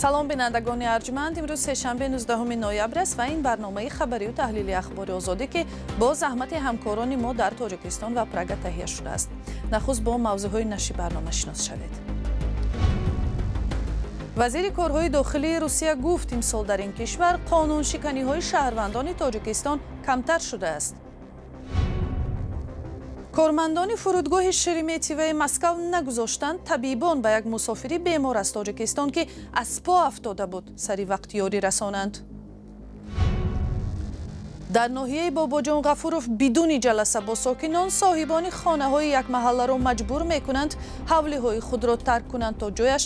Салом, бинандагони арҷманд. Имрӯз сешанбе, 19 ноябр аст ва ин барномаи хабарию таҳлили Ахбори Озодӣ, ки бо заҳмати ҳамкорони мо дар Тоҷикистон ва Прага таҳия шудааст. Нахуст бо мавзӯъҳои нашри барнома шинос шавед. Вазири корҳои дохилии Русия гуфт, имсол дар ин кишвар қонуншиканиҳои шаҳрвандони Тоҷикистон камтар шудааст. Кормандони фурудгоҳи Шереметьевои Москав нагузоштанд табибон ба як мусофири бемор аз Тоҷикистон, ки аз по афтода буд, сари вақт ёрӣ расонанд. Дар ноҳияи Бобоҷон Ғафуров бидуни ҷаласа бо сокинон соҳибони хонаҳои як маҳалларо маҷбур мекунанд ҳавлиҳои худро тарк кунанд, то ҷояш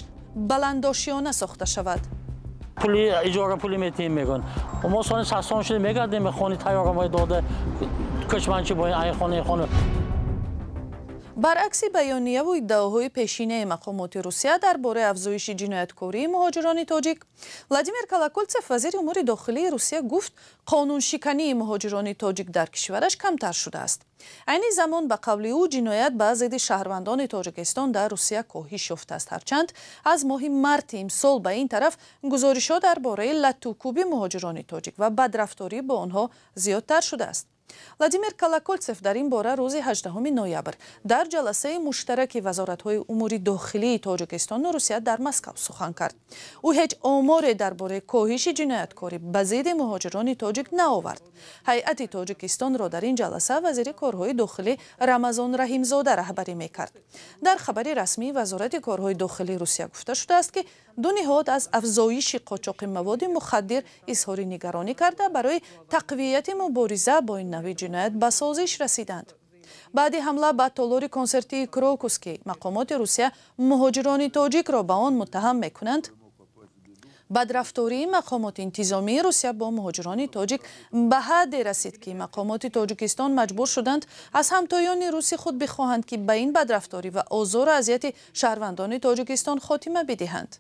баландошиёна сохта шавад. Пули иҷора пули метиҳем, мегӯянд. Мо сони сасон шуда мегардем, хони тайёрамои дода кӯчманчи бо ай хонаи хона. Баръакси баёнияву иддаоҳои пешинаи мақомоти Русия дар бораи афзоиши ҷинояткории муҳоҷирони тоҷик, Владимир Колоколтсев, вазири умури дохилии Русия, гуфт, қонуншикании муҳоҷирони тоҷик дар кишвараш камтар шудааст. Айни замон, ба қавли ӯ, ҷиноят ба зидди шаҳрвандони Тоҷикистон дар Русия коҳиш ёфтааст. Ҳарчанд аз моҳи марти имсол ба ин тараф гузоришҳо дар бораи латтукӯби муҳоҷирони тоҷик ва бадрафторӣ бо онҳо зиёдтар шудааст. Владимир Колоколтсев дар ин бора рӯзи 18 ноябр дар ҷаласаи муштараки вазоратҳои умури дохилии Тоҷикистону Русия дар Москав сухан кард. Ӯ ҳеҷ оморе дар бораи коҳиши ҷинояткорӣ ба зидди муҳоҷирони тоҷик наовард. Ҳайати Тоҷикистонро дар ин ҷаласа вазири корҳои дохилӣ Рамазон Раҳимзода раҳбарӣ мекард. Дар хабари расмии Вазорати корҳои дохилии Русия гуфта шудааст, ки ду ниҳод аз афзоиши қочоқи маводи мухаддир изҳори нигаронӣ карда, барои тақвияти мубориза бо ин навъи ҷиноят ба созиш расиданд. Баъди ҳамла ба толори консертии Крокус, ки мақомоти Русия муҳоҷирони тоҷикро ба он муттаҳам мекунанд, бадрафтории мақомоти интизомии Русия бо муҳоҷирони тоҷик ба ҳадде расид, ки мақомоти Тоҷикистон маҷбур шуданд аз ҳамтоёни руси худ бихоҳанд, ки ба ин бадрафторӣ ва озору азияти шаҳрвандони Тоҷикистон хотима бидиҳанд.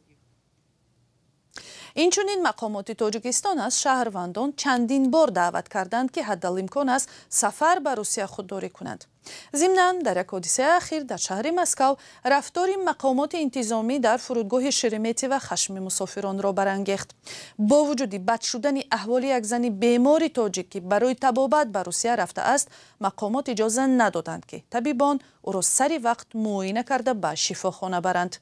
Инчунин мақомоти Тоҷикистон аз шаҳрвандон чандин бор даъват карданд, ки ҳаддалимкон аз сафар ба Русия худдорӣ кунанд. Зимнан, дар як ҳодисаи ахир дар шаҳри Москав рафтори мақомоти интизомӣ дар фурудгоҳи Шереметьево хашми мусофиронро барангехт. Бо вуҷуди бад шудани аҳволи як зани бемори тоҷик, ки барои табобат ба Русия рафтааст, мақомот иҷоза надоданд, ки табибон ӯро сари вақт муоина карда ба шифохона баранд.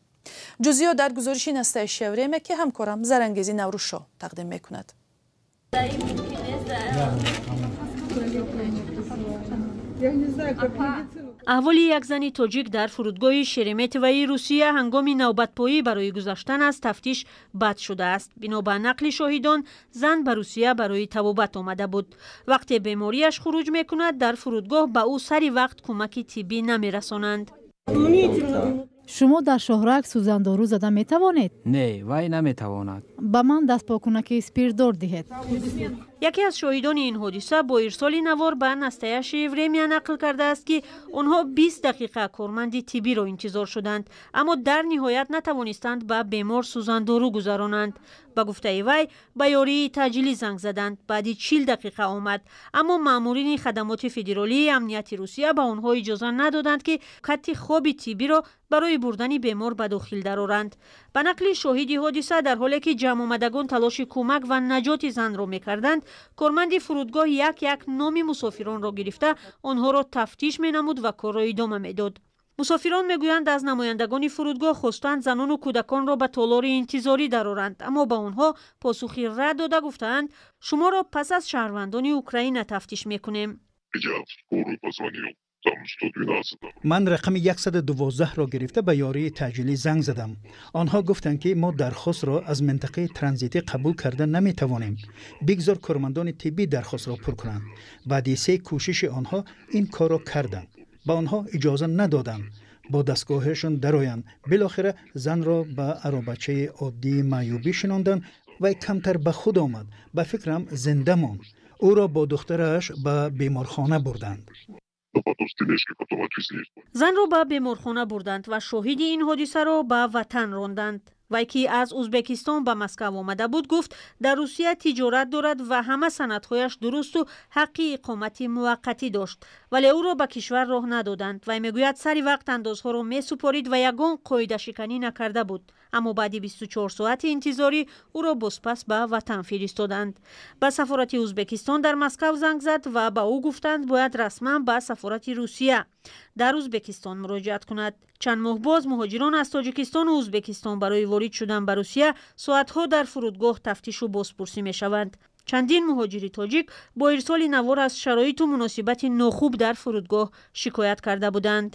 Ҷузъиёт дар гузориши «Настоящее время», ки ҳамкорам Зарангези Наврӯзшоҳ тақдим мекунад. Аҳволи як зани тоҷик дар фурудгоҳи Шереметьевои Русия ҳангоми навбатпоӣ барои гузаштан аз тафтиш бад шудааст. Бино ба нақли шоҳидон, зан ба Русия барои табобат омада буд. Вақте бемориаш хуруҷ мекунад, дар фурудгоҳ ба ӯ сари вақт кӯмаки тиббӣ намерасонанд. Шумо дар шоҳрак сӯзандору зада метавонед? Не, вай наметавонад. Ба ман дастпокунаки спиртдор диҳед. Яке аз шоҳидони ин ҳодиса бо ирсоли навор ба «Настоящее время» нақл кардааст, ки онҳо 20 дақиқа корманди тиббиро интизор шуданд, аммо дар ниҳоят натавонистанд ба бемор сӯзандору гузаронанд. Ба гуфтаи вай, ба ёрии таъҷилӣ занг заданд, баъди 40 дақиқа омад, аммо маъмурини Хадамоти федералии амнияти Русия ба онҳо иҷоза надоданд, ки кати хоби тиббиро барои бурдани бемор ба дохил дароранд. Ба нақли шоҳиди ҳодиса, дар ҳоле ки ҷамъомадагон талоши кӯмак ва наҷоти занро мекарданд, корманди фурудгоҳ як як номи мусофиронро гирифта, онҳоро тафтиш менамуд ва корро идома медод. Мусофирон мегӯянд, аз намояндагони фурудгоҳ хостанд занону кӯдаконро ба толори интизорӣ дароранд, аммо ба онҳо посухи рад дода, гуфтаанд, шуморо пас аз шаҳрвандони Украина тафтиш мекунем. Ман рақами 112-ро гирифта, ба ёрии таъҷилӣ занг задам. Онҳо гуфтанд, ки мо дархостро аз минтақаи транзитӣ қабул карда наметавонем, бигзор кормандони тиббӣ дархостро пур кунанд. Баъди се кӯшиши онҳо ин корро карданд. Ба онҳо иҷоза надоданд бо дастгоҳҳояшон дароянд. Билохира занро ба аробачаи оддии маъюбӣ шинонданд. Вай камтар ба худ омад, ба фикрам, зинда монд. Ӯро бо духтараш ба беморхона бурданд. Занро ба беморхона бурданд ва шоҳиди ин ҳодисаро ба ватан ронданд. Вай, ки аз Ӯзбекистон ба Москав омада буд, гуфт, дар Русия тиҷорат дорад ва ҳама санадҳояш дурусту ҳаққи иқомати муваққатӣ дошт, вале ӯро ба кишвар роҳ надоданд. Вай мегӯяд, сари вақт андозҳоро месупорид ва ягон қоидашиканӣ накарда буд, Аммо баъди 24 соати интизорӣ ӯро бозпас ба ватан фиристоданд. Ба сафорати Ӯзбекистон дар Москав занг зад ва ба ӯ гуфтанд, бояд расман ба сафорати Русия дар Ӯзбекистон муроҷиат кунад. Чанд моҳ боз муҳоҷирон аз Тоҷикистону Ӯзбекистон барои ворид шудан ба Русия соатҳо дар фурудгоҳ тафтишу бозпурсӣ мешаванд. Чандин муҳоҷири тоҷик бо ирсоли навор аз шароиту муносибати нохуб дар фурудгоҳ шикоят карда буданд.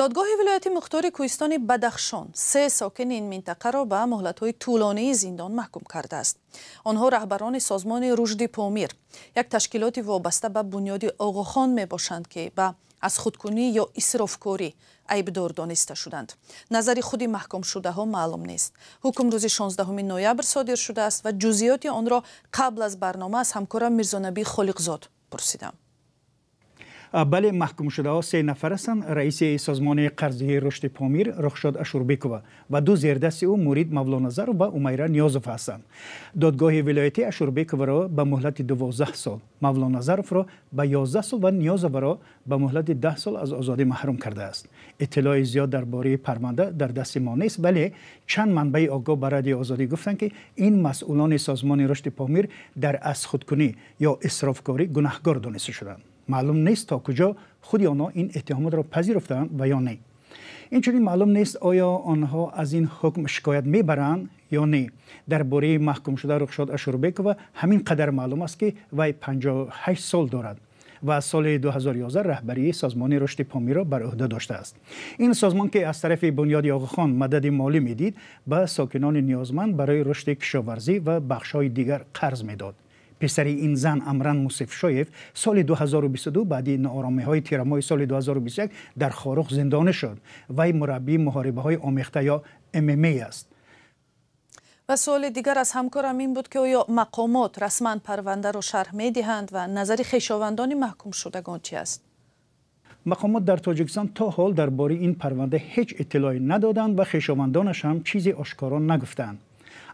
Додгоҳи вилояти мухтори кӯҳистони Бадахшон се сокини ин минтақаро ба муҳлатҳои тӯлонии зиндон маҳкум кардааст. Онҳо раҳбарони созмони Рушди Помир, як ташкилоти вобаста ба бунёди Оғохон мебошанд, ки ба аз худкунӣ ё исрофкорӣ айбдор дониста шуданд. Назари худи маҳкумшудаҳо маълум нест. Ҳукм рӯзи 16 ноябр содир шудааст ва ҷузъиёти онро қабл аз барнома аз ҳамкорам Мирзонабӣ Холиқзод пурсидам. Бале, маҳкумшудаҳо се нафар ҳастанд: раиси созмони қарздиҳии Рушди Помир Рухшод Ашурбекова ва ду зердасти ӯ Мурид Мавлоназаров ва Умайра Ниёзов ҳастанд. Додгоҳи вилоятӣ Ашурбековаро ба муҳлати 12 сол, Мавлоназаровро ба 11 сол ва Ниёзоваро ба муҳлати 10 сол аз озодӣ маҳрум кардааст. Иттилои зиёд дар бораи парванда дар дасти мо нест, вале чанд манбаи огоҳ ба Радиои Озодӣ гуфтанд, ки ин масъулони созмони Рушди Помир дар аз худкунӣ ё исрофкорӣ гунаҳгор дониста шуданд. Маълум нест, то куҷо худи онҳо ин иттиҳомотро пазируфтаанд ва ё не. Инчунин маълум нест, оё онҳо аз ин ҳукм шикоят мебаранд ё не. Дар бораи маҳкумшуда Рухшод Ашурбекова ҳамин қадар маълум аст, ки вай 58 сол дорад ва аз соли 2011 раҳбарии созмони Рушди Помирро бар ӯҳда доштааст. Ин созмон, ки аз тарафи бунёди Оғохон мадади молӣ медид, ба сокинони ниёзманд барои рушди кишоварзӣ ва бахшҳои дигар қарз медод. Писари ин зан Амран Мусифшоев соли 2022 баъди нооромиҳои тирамоҳи соли 2021 дар Хоруғ зиндонӣ шуд. Вай мураббии муҳорибаҳои омехта ё ММА аст. Ва суоли дигар аз ҳамкорам ин буд, ки оё мақомот расман парвандаро шарҳ медиҳанд ва назари хешовандони маҳкумшудагон чи аст? Мақомот дар Тоҷикистон то ҳол дар бораи ин парванда ҳеҷ иттилоъе надоданд ва хешовандонаш ҳам чизе ошкоро нагуфтанд.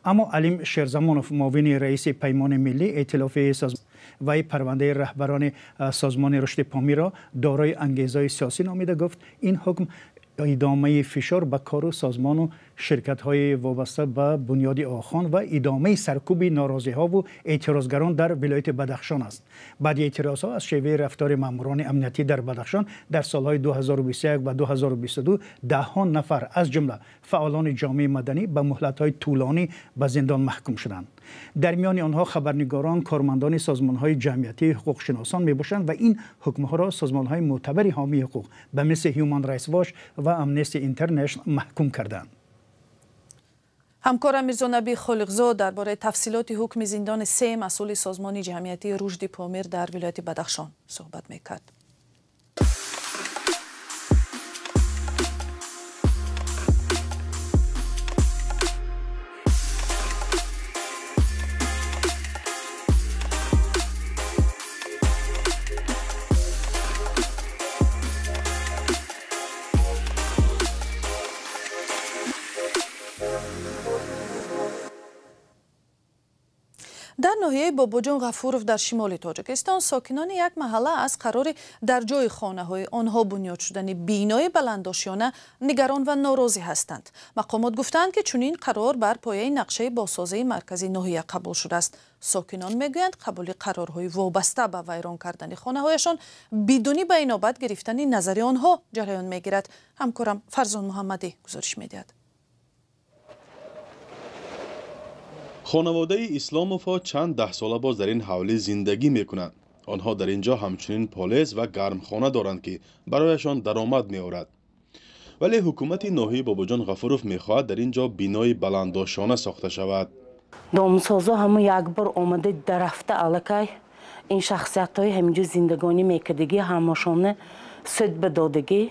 Аммо Алим Шерзамонов, муовини раиси Паймони миллӣ эътилофи вай парвандаи раҳбарони созмони Рушди Помирро дорои ангезаҳои сиёсӣ номида гуфт, ин ҳукм идомаи фишор ба кору созмону ширкатҳои вобаста ба бунёди Оғохон ва идомаи саркӯби норозиҳову эътирозгарон дар вилояти Бадахшон аст. Баъди эътирозҳо аз шеваи рафтори маъмурони амниятӣ дар Бадахшон дар солҳои 2021 ва 2022 даҳҳо нафар, аз ҷумла фаъолони ҷомеаи маданӣ, ба муҳлатҳои тӯлонӣ ба зиндон маҳкум шуданд. Дар миёни онҳо хабарнигорон, кормандони созмонҳои ҷамъиятӣ, ҳуқуқшиносон мебошанд ва ин ҳукмҳоро созмонҳои мӯътабари ҳомии ҳуқуқ ба мисли Human Rights Watch ва Amnesty International маҳкум карданд. Ҳамкорам Мирзонабӣ Холиқзод дар бораи тафсилоти ҳукми зиндони се масъули созмони ҷамъиятии Рушди Помир дар вилояти Бадахшон суҳбат мекард. Дар ноҳияи Бобоҷон Ғафуров дар шимоли Тоҷикистон сокинони як маҳалла аз қарори дар ҷои хонаҳои онҳо бунёд шудани бинои баландошёна нигарон ва норозӣ ҳастанд. Мақомот гуфтанд, ки чунин қарор бар пояи нақшаи бозсозии маркази ноҳия қабул шудааст. Сокинон мегӯянд, қабули қарорҳои вобаста ба вайрон кардани хонаҳояшон бидуни ба инобат гирифтани назари онҳо ҷараён мегирад. Ҳамкорам Фарзон Муҳаммадӣ гузориш медиҳад. Хонаводаи Исломовҳо чанд даҳсола боз дар ин ҳавлӣ зиндагӣ мекунанд. Онҳо дар ин ҷо ҳамчунин полез ва гармхона доранд, ки барояшон даромад меорад. Вале ҳукумати ноҳияи Бобоҷон Ғафуров мехоҳад дар ин ҷо бинои баландошёна сохта шавад. Домсозо ҳамун як бор омада дарафта аллакай ин шахсиятҳои ҳаминҷо зиндагонӣ мекардагӣ, ҳамашона суд ба додагӣ.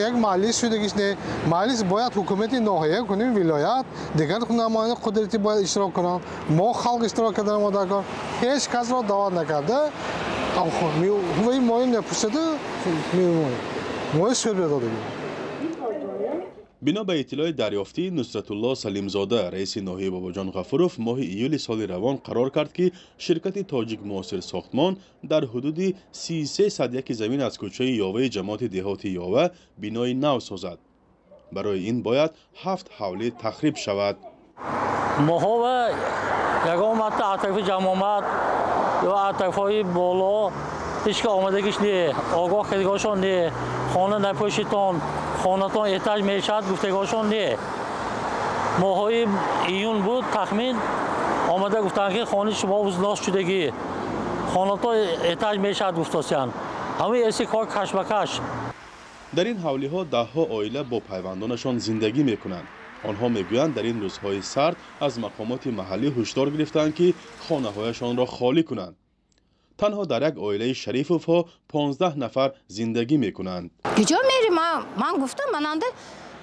Як маҷлис шудагиш не, маҷлис бояд ҳукумати ноҳия кунем, вилоят, дигар намояндаи қудратӣ бояд иштирок кунанд. Мо халқ иштирок кардан мо дар кор. Ҳеҷ касро даъват накарда, моим напурсида, мои суд додагӣ. Бино ба иттилои дарёфтии Нусратулло Салимзода, раиси ноҳияи Бобоҷон Ғафуров, моҳи июли соли равон қарор кард, ки ширкати Тоҷик Муосир Сохтмон дар ҳудуди 33 сад яки замин аз кӯчаи Ёваи ҷамоати деҳоти Ёва бинои нав созад. Барои ин бояд 7 ҳавлӣ тахриб шавад. Моҳо ва ягон марта атрофи ҷамомат ё атрофҳои боло ҳеч ка омадагиш не, огоҳ кардагошон не, хона напӯшитон, хонатон эҳтиёҷ мешавад гуфтагошон не. Моҳҳои июн буд тахмин омада гуфтанд ки хонаи шумо взнос шудагӣ, хонатон эҳтиёҷ мешавад гуфтосиянд. Ҳамаи эси кор кашмакаш. Дар ин ҳавлиҳо даҳҳо оила бо пайвандонашон зиндагӣ мекунанд. Онҳо мегӯянд дар ин рӯзҳои сард аз мақомоти маҳаллӣ ҳушдор гирифтанд ки хонаҳояшонро холӣ кунанд. Танҳо дар як оилаи Шарифовҳо 15 нафар зиндагӣ мекунанд. Куҷо мерим? Ман гуфтам, мананда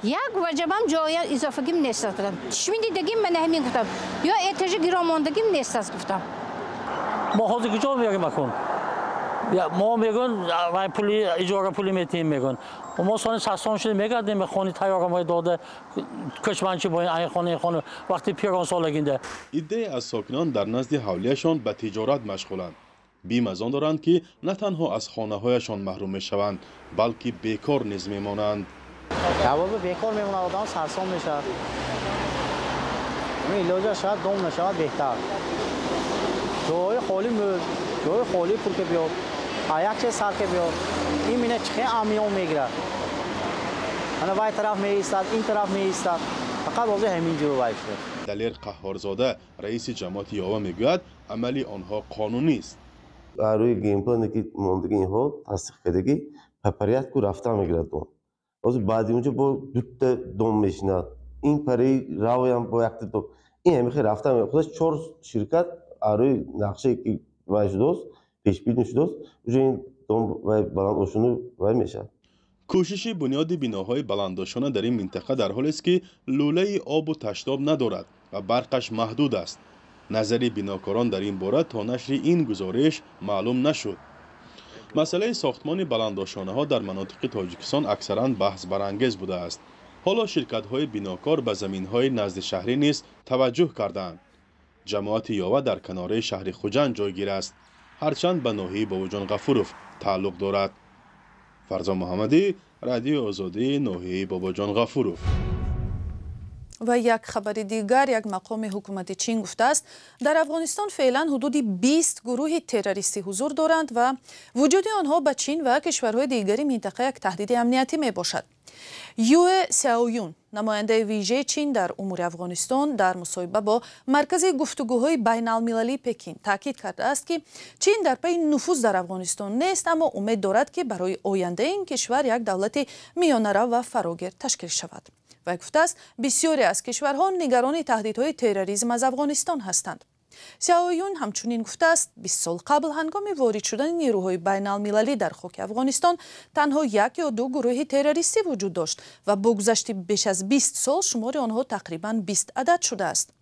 як ваҷабам ҷоя изофагим нест гуфтам. Чишми дидагим ман ҳамин гуфтам. Ё этажи гиромондагим нест гуфтам. Мо ҳозир куҷо мерим акун? Мо мегӯн вай пули иҷора пули метиҳем мегӯн. Мо сони сасон шуда мегардем хони тайёрамои дода кӯчманчи бо ин хона ин хона вақти пиронсолагинда. Иддае аз сокинон дар назди ҳавлияшон ба тиҷорат машғуланд. Бим аз он доранд ки на танҳо аз хонаҳояшон маҳрум мешаванд, балки бекор низ мемонанд. Ҷавоби бекор мемонад, одам сарсон мешавад. Илоҷа шояд дом нашавад беҳтар. Ҷои холӣ мӯд, ҷои холӣ пул ки биёд, як чиз сар ки биёд, ин мина чихе амиён мегирад. Ана вай тараф меистад, ин тараф меистад. Фақат ҳозир ҳамин ҷо вай шуд. Далер Қаҳҳорзода, раиси ҷамоати Ёва мегӯяд, амали онҳо қонунист. Рӯи генплане ки мондаги инҳо тасдиқ кардагӣ по порядку рафта мегирад дом. Ҳозир баъди унҷо бо дута дом мешинад. Ин параи равоям бо якта дом. Ин ҳамихе рафта мегирад. Худаш 4 ширкат рӯи нақшае ки вай шудааст, пешбинӣ шудааст, уже ин дом вай баландошону вай мешавад. Кӯшиши бунёди биноҳои баландошона дар ин минтақа дар ҳолест ки лӯлаи обу таштоб надорад ва барқаш маҳдуд аст. Назари бинокорон дар ин бора то нашри ин гузориш маълум нашуд. Масъалаи сохтмони баландошонаҳо дар манотиқи Тоҷикистон аксаран баҳсбарангез будааст. Ҳоло ширкатҳои бинокор ба заминҳои назди шаҳрӣ низ таваҷҷӯҳ кардаанд. Ҷамоати Ёва дар канораи шаҳри Хуҷанд ҷойгир аст, ҳарчанд ба ноҳияи Бобоҷон Ғафуров тааллуқ дорад. Фарзон Муҳаммадӣ, Радиои Озодӣ, ноҳияи Бобоҷон Ғафуров. Ва як хабари дигар, як мақоми ҳукумати Чин гуфтааст, дар Афғонистон феълан ҳудуди 20 гурӯҳи террористӣ ҳузур доранд ва вуҷуди онҳо ба Чин ва кишварҳои дигари минтақа як таҳдиди амниятӣ мебошад. Юэ Сяоюн, намояндаи вижаи Чин дар умури Афғонистон, дар мусоҳиба бо маркази гуфтугӯҳои байналмилалии Пекин таъкид кардааст, ки Чин дар пайи нуфуз дар Афғонистон нест, аммо умед дорад, ки барои ояндаи ин кишвар як давлати миёнарав ва фарогир ташкил шавад. Вай гуфтааст, бисёре аз кишварҳо нигарони таҳдидҳои терроризм аз Афғонистон ҳастанд. Сяоюн ҳамчунин гуфтааст, 20 сол қабл ҳангоми ворид шудани нерӯҳои байналмилалӣ дар хоки Афғонистон танҳо як ё ду гурӯҳи террористӣ вуҷуд дошт ва бо гузашти беш аз 20 сол шумори онҳо тақрибан 20 адад шудааст.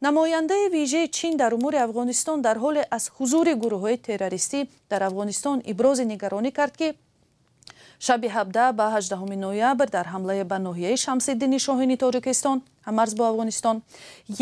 Намояндаи вижаи Чин дар умури Афғонистон дар ҳоле аз ҳузури гурӯҳҳои террористӣ дар Афғонистон ибрози нигаронӣ кард, ки шаби 17 ба 18 ноябр дар ҳамлаи ба ноҳияи Шамсиддини Шоҳини Тоҷикистон ҳаммарз бо Афғонистон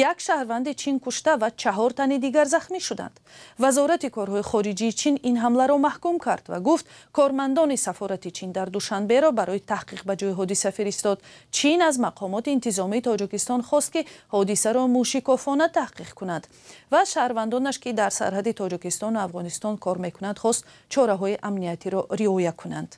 як шаҳрванди Чин кушта ва 4 тани дигар захмӣ шуданд. Вазорати корҳои хориҷии Чин ин ҳамларо маҳкум кард ва гуфт, кормандони сафорати Чин дар Душанберо барои таҳқиқ ба ҷои ҳодиса фиристод. Чин аз мақомоти интизомии Тоҷикистон хост, ки ҳодисаро мушикофона таҳқиқ кунад ва шаҳрвандонаш, ки дар сарҳади Тоҷикистону Афғонистон кор мекунанд, хост чораҳои амниятиро риоя кунанд.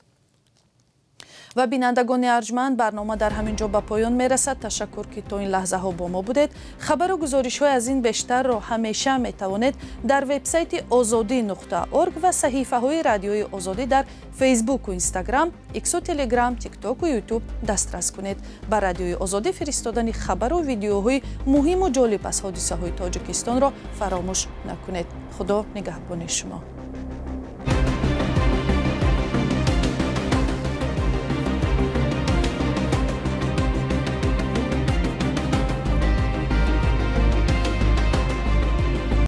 Ва бинандагони арҷманд, барнома дар ҳамин ҷо ба поён мерасад. Ташаккур, ки то ин лаҳзаҳо бо мо будед. Хабару гузоришҳои аз ин бештарро ҳамеша метавонед дар вебсайти ozodi.org ва саҳифаҳои радиои Озодӣ дар Фейсбуку Инстаграм, Иксу Телеграм, Тиктоку Ютуб дастрас кунед. Ба радиои Озодӣ фиристодани хабару видеоҳои муҳиму ҷолиб аз ҳодисаҳои Тоҷикистонро фаромӯш накунед. Худо нигаҳбони шумо.